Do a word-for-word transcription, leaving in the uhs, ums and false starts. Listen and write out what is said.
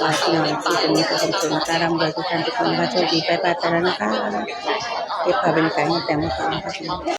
ฝากพี่น้องที่เป็นมีความสุขนะคะ ร่ำรวยทุกท่านทุกคนนะคะ โชคดีไปๆไปแล้วนะคะ เก็บภาพบรรยากาศให้แต่งมาฝากนะคะ